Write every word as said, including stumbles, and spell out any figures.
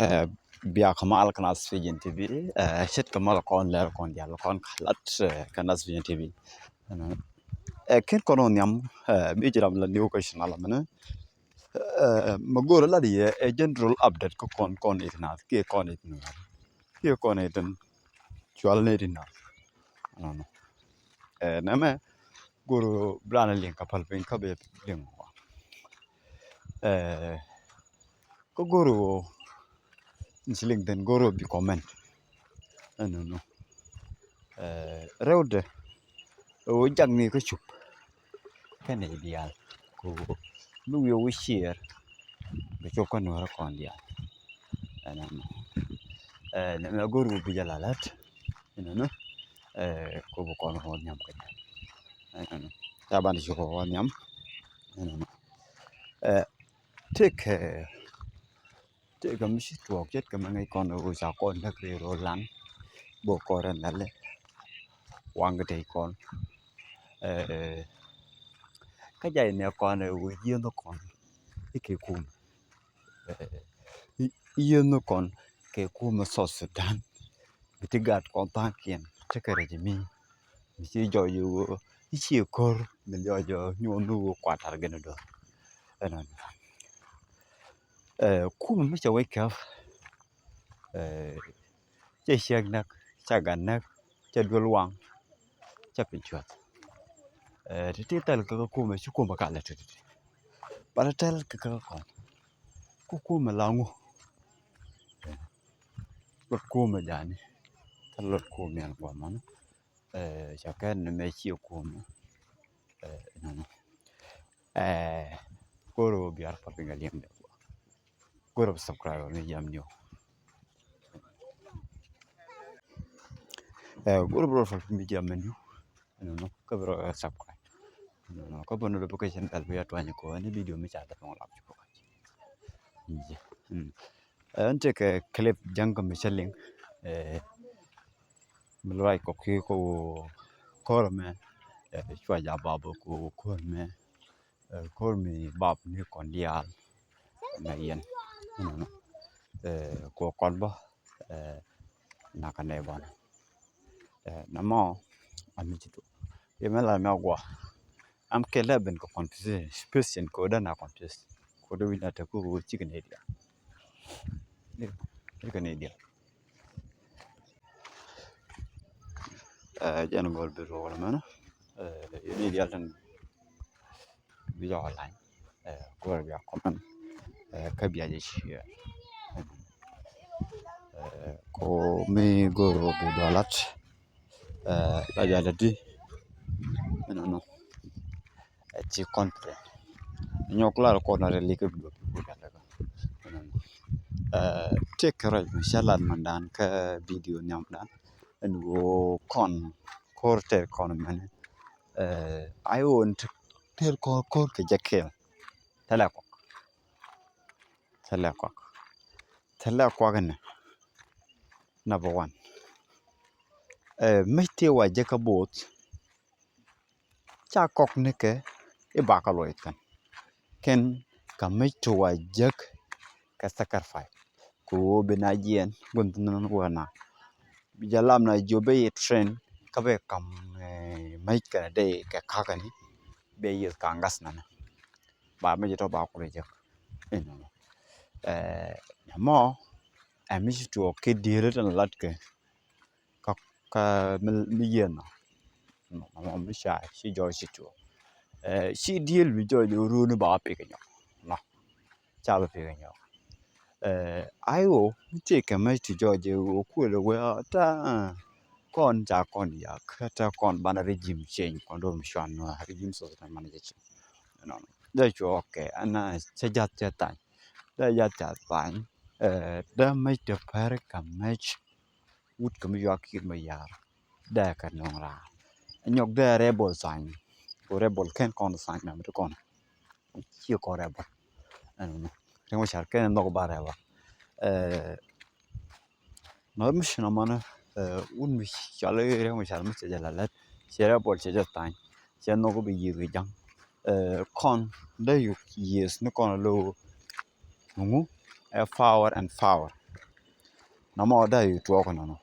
Ɛ, bia kɛ mal kä Nas Vision T V. Ɛ, ce̱tkɛ mal kɔn lɛr kɔn diaal kɔn kɛ lat, ɛ, kä Nas Vision T V. Ɛ, ken kɔn wä nhiam, ɛ, bi ji̱ ram la new question ala mɛnɛ. Ɛ, mɛ go̱o̱r lat yɛ ɛ general update kä kɔn kɔn it nath kiɛ kɔn it nath kiɛ kɔn it cual ni it nath. Ɛnɔnɔ. Ɛ, nɛmɛ go̱o̱r bi ran liŋ kä pal piny kä bɛ liŋ. Ɛ, kä go̱o̱r ni ci liŋ then go̱o̱r bi comment. Ɛnɔnɔ. Ɛ, rɛwdɛ ɛ wä jak ni kä cup kɛnɛ diaal ko mi wi̱i̱ wä share bɛ cop kä nuɔrä kɔn diaal. Ɛnɔnɔ. Ɛ, nɛmɛ go̱o̱r bi jɛ la lät. Ɛnɔnɔ. Ɛ, ko bi kɔn wä nhiam kɛ jɛ. Ɛnɔnɔ. Ca ban ci kɔn wä nhiam. Ɛnɔnɔ. Ɛ, tëëkɛ, tëëkɛ mi ci tuɔɔk ce̱tkɛ mi ŋäc kɔn ɛ wä ca kɔn näk rɛy ro̱o̱lan. Bok kɔn rɛn lɛl waŋ kɛ tɛy kɔn. Ɛ, kä jay ni kɔn ɛ wä yieth kɔn i̱ kɛ kum. Ɛ, yieth kɔn kɛ kum ɛ South Sudan. Bi ti gat kɔn tha̱a̱ŋkiɛn tekɛ rɛc mi mi ci jɔɔc i̱ ɣöö i̱ ciɛ ko̱r mi liɔɔc ɔ nyuɔn ni ɣöö kuatar gɛn i̱ do̱r. Ɛnɔnɔ. Ɛ, kumɛ mi cɛ wec käp. Ɛ, cɛ ciɛk näk, cɛ gat näk, cɛ duel waŋ, cɛ piny cuɔth. Ɛ, ti ti thɛl kä kä kumɛ ci kumɛ ka lɛ ti ti. Ba ti thɛl kä kä kɔn. Ku kumɛ la ŋu. Lot kumɛ jani. Thɛl lot kumɛ ɛn guamani. Ɛ, ca kɛn ni mɛ ciɛ kumɛ. Ɛ, nɔnɔ. Ɛ, koro biar pa pinga liɛm de. Koro subscribe ni jam niw. Ɛ, koro bro fa mi jam niw. Nɔnɔ, kä bro subscribe. Nɔnɔ, kä bro notification bell bi a tuany ko ni video mi ca da pɔŋ lap ko. Nje. Ɛn tekɛ clip ja̱ŋ kä mi cä liŋ. Ɛ, mi luac kɔ ki ko ko̱r mɛ. Ɛ, cua ja bab ko ko̱r mɛ. Ɛ, ko̱r mi bab ni kɔn diaal. Mɛ yɛn. Nɔnɔ. Ɛ, ko kɔn bä. Ɛ, nakä nɛ bana. Ɛ, namɔ ami ci tu. Yɛ mɛ la mɛ gua. Am kɛ lɛ ben kɛ confused, question ko da na confused. Ko da wina te ko ko chicken idea. Chicken idea. Ɛ, jɛn gol bi rol mɛn. Ɛ, yɛn idea tan bi jɔ online. Ɛ, gol bi a comment. Ɛ, kä bi a jɛ share. Ɛ, ko mi gol bi dolat. Ɛ, la jal di. Ɛnɔnɔ. Ɛ, ci confident. Nyɔk lar kɔn a rɛli kä bi duɔp bi jal di. Ɛnɔnɔ. Ɛ, tëëkɛ ruac mi cä lat mandan kä video nhiamdan. Ɛn ɣöö kɔn ko̱r tɛr kɔn mɛn. Ɛ, ay ɣöö ni tɛr kɔn ko̱r kɛ jɛ kɛɛl. Thilɛ kɔk. Thilɛ kɔk. Thilɛ kɔk ni. Number one. Ɛ, mi ti wa jɛ kä both. Ca kɔk nikɛ i̱ bakä luɔc kɛn. Kɛn ka mec ti wa jek kɛ sacrifice. Kɛ ɣöö bi na jiɛn gua̱n thi̱n nɔn wä na. Bi jɛ lam na jiö ben i̱ train kä ben kam, eh, mec kɛnɛ dee kɛ kakäni. Ben yieth ka gas nani. Ba mec tɔ ba kulɛ jek. Inɔnɔ. Eh, nyamɔ ɛ mec tuɔɔk kɛ dieel tɛn lat kɛ. Kä, kä mi, mi yieth nɔ. Mɔ, mɔ, mi ca ci jɔɔc ci tuɔɔk. Eh, ci diel mi jɔɔc runi ba pik nyɔk. Nɔ. Ca ba pik nyɔk. Eh, ay ɣöö mi tëëkɛ mec ti jɔɔc ɛ ɣöö kuël ɛ wee ta, eh, kɔn ca kɔn yak, kä ta kɔn banɛ regime change, kɔn dom cuan nɔ, regime sɔ ta man jɛ change. Nɔ, nɔ. Dee cuɔ kɛ, ana cɛ jath cɛ thany. Dee jath cɛ thany. Eh, dee mec ti pɛr kɛ mec. Wut kɛ mi yuak kir mi yar. Dee kɛ nɔŋ raar. Nyɔk dee rebel sign. Ko rebel kɛn kɔn sign na mi ti kɔn. Ciɛ kɔn rebel. Ɛn nɔ. Riɛŋ mi car kɛn nhɔk ba rebel. Eh, nɔ mi ci nɔ manɛ, eh, wut mi cɔl riɛŋ mi car mi cɛ jɛ la lɛt. Ciɛ rebel cɛ jɛ sign. Cɛ nhɔk bi yieth kɛ ja̱ŋ. Eh, kɔn dee yuk yieth ni kɔn lo. Ŋu, ɛ power and power. Amɔ da yi tuɔɔk nɔnɔ.